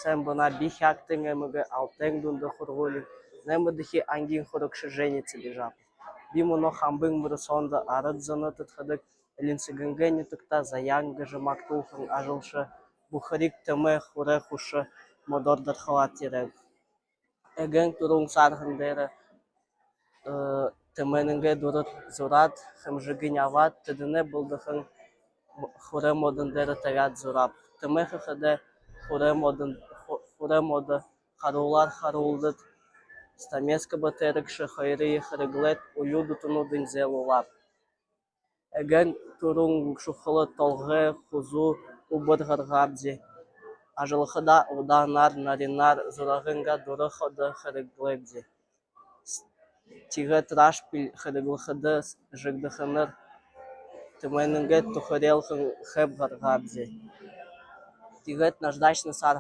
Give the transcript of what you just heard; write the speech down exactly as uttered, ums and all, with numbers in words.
Сайн байна. Би Хяагтын аймагай Алтайн дунда һургуулиин наймадахи ангиин һурагша Женя Цыбижапов. Би мүнөө Хамбын мүрысөөндэ арад зониие тэдхэдэг, Элинсэгэнэй нютагта Заяан гэжэ магтуулхан ажалша, бүхэриг тэмээ, хураа, хушаа модоор дархалаад ерээб. Эгээн түрүүн саарһан дээрэ тэмээнэйнгээ дураа зураад, хэмжээгынь абаад, тэдэнээ булдаһан хураа модон дээрэ табяад зурааб. Тэмээ хэхэдээ хураа модон, ху-, хураа модо харуулаар харуулдаад, стамеска бэтэрэйгшэ хоёрые хэрэглээд, уюу дүтэнүүдынь зайлуулааб. Эгээн түрүүн шухала толгой, хузуу, үбэр гаргаабди. Ажаллахадаа удаанаар, наринаар, зурагынгаа дураа ходо хэрэглээбди. Тиигээд рашпиль хэрэглэхэдэ жэгдэхэнээр тэмээнэйнгээ түхэреэлһэн хээб гаргаабди. Тиигээд наждачный саарһа